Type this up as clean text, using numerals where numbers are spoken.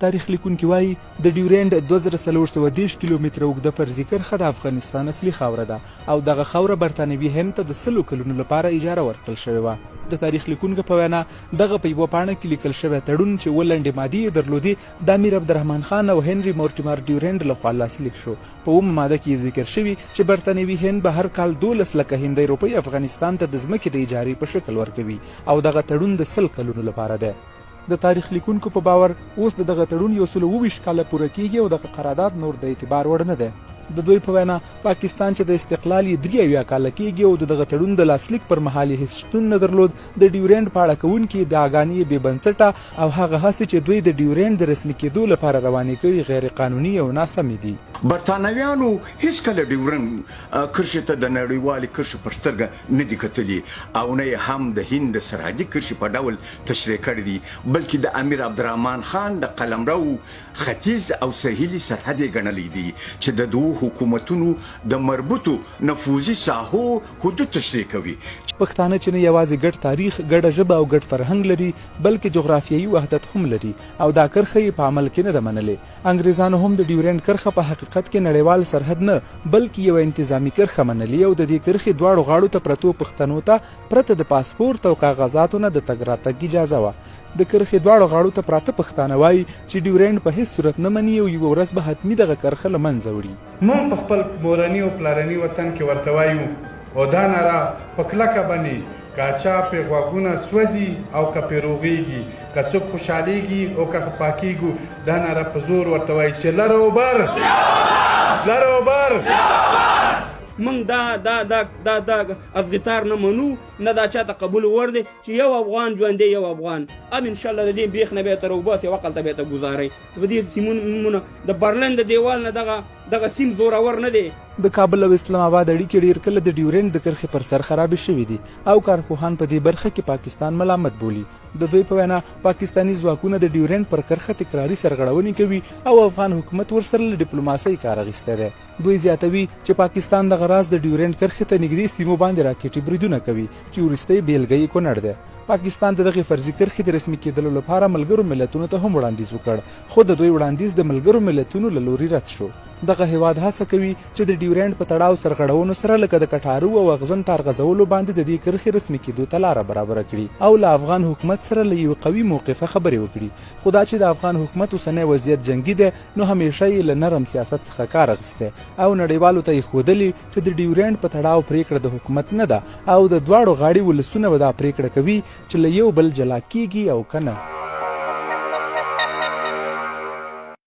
تاریخ لیکونکي وايي، د ډیورنډ 2430 کیلومتره اوږده فرضي کرښه د افغانستان اصلي خاوره ده او دغه خاوره برتانوي هند ته د 100 کلونو لپاره اجاره ورکړل شوې وه. د تاریخ لیکونکو په وینا، دغه په یوه پاڼه کې لیکل شوی تړون چې اووه لنډې مادې یې درلودې، د امیر عبدالرحمن خان او هنري مورټیمر ډیورنډ له خوا لاسلیک شو. په اوومه ماده کې یې ذکر شوي چې برتانوي هند به هر کال 12 لکه هندۍ روپۍ افغانستان ته د ځمکې د اجارې په شکل ورکوي او دغه تړون د 100 کلونو لپاره دی. د تاریخ لیکونکو په باور اوس د دغه تړون 127 کاله پوره کیږي او دغه قرارداد نور د اعتبار وړ نه دی. د دوی په وینا پاکستان چې د استقلال یې 73 کاله کیږي او د دغه تړون د لاسلیک پر مهال یې هیڅ شتون نه درلود، د ډیورنډ په اړه کوونکې ادعاګانې یې بې بنسټه او هغه هڅې چې دوی د ډیورنډ د رسمي کیدو لپاره روانې کړي غیر قانوني او ناسمې دي. برتانویانو هیڅکله ډیورنډ کرښې ته د نړیوالې کرښې پر سترګه نه دي کتلي او نه یې هم د هند د سرحدي کرښې په ډول تشریح کړی دی، بلکې د امیر عبدالرحمن خان د قلمرو ختیځ او سهیلي سرحد یې ګڼلی دی چې د دوو حکومتونو د مربوطو نفوذي ساحو حدود تشریح کوي. پښتانه چې نه یوازې ګډ تاریخ، ګډه ژبه او ګډ فرهنګ لري، بلکې جغرافیایي وحدت هم لري او دا کرښه یې په عمل کې نه ده منلې. انګرېزانو هم د ډیورنډ کرښه په حقیقت کې نړیوال سرحد نه، بلکې یوه انتظامي کرښه منلې او د دې کرښې دواړو غاړو ته پرتو پښتنو ته پرته د پاسپورت او کاغذاتو نه د تګ راتګ اجازه وه. د کرښې دواړو غاړو ته پراته پښتانه وايي چې ډیورنډ په هیڅ صورت نه مني او یوه ورځ به حتمي دغه کرښه له منځه وړي. مونږ په خپل مورني او پلرني وطن کې ورته وایو او دا ناره په کلکه بنې که چا پې غوږونه سوځي او که پې روغېږي، که څوک خوشحالېږي او که خپه کېږو، دا ناره په زور ورته وایي چې لر او بر! لر او بر! موږ دا دا دا دا دا ازغتار نه منو، نه دا چاته قبول وړ دی چې یو افغان ژوندی یو افغان ام ان شاء الله د دې بیخ نه به تر وباسي او عقل ته به ته ګزاري په دې سیمونو د برلن د دیوال نه دغه دغه سیم زورور نه دی. د کابل او اسلام اباد اړیکې ډېر کله د ډیورنډ د کرښې پر سر خرابې شوې دي او کارپوهان په دې برخه کې پاکستان ملامت بولي. د دوی په وینا پاکستاني ځواکونه د ډیورنډ پر کرښه تکراري سرغړونې کوي او افغان حکومت ورسره له ډیپلوماسۍ کار اخیستی دی. دوی زیاتوي چې پاکستان دغه راز د ډیورنډ کرښې ته نږدې سیمو باندې راکټي بریدونه کوي چې وروستۍ بیلګه یې کونړ دی. پاکستان د دغې فرضي کرښې د رسمي کېدلو لپاره ملګرو ملتونو ته هم وړاندیز وکړ، خو د دوی وړاندیز د ملګرو ملتونو له لوري رد شو. دغه هېواد هڅه کوي چې د ډیورنډ په تړاو سرغړونو سره لکه د کټارو او اغزن تار غځولو باندې د دې کرښې رسمي کېدو ته لاره برابره کړي او له افغان حکومت سره له یوه قوي موقفه خبرې وکړي، خو دا چې د افغان حکومت اوسنی وضعیت جنګي دی، نو همېشه یې له نرم سیاست څخه کار اخیستی او نړیوالو ته یې ښودلې چې د ډیورنډ په تړاو پرېکړه د حکومت نه ده او د دواړو غاړې ولسونه به دا پرېکړه کوي چې له یو بل جلا کېږي او که نه.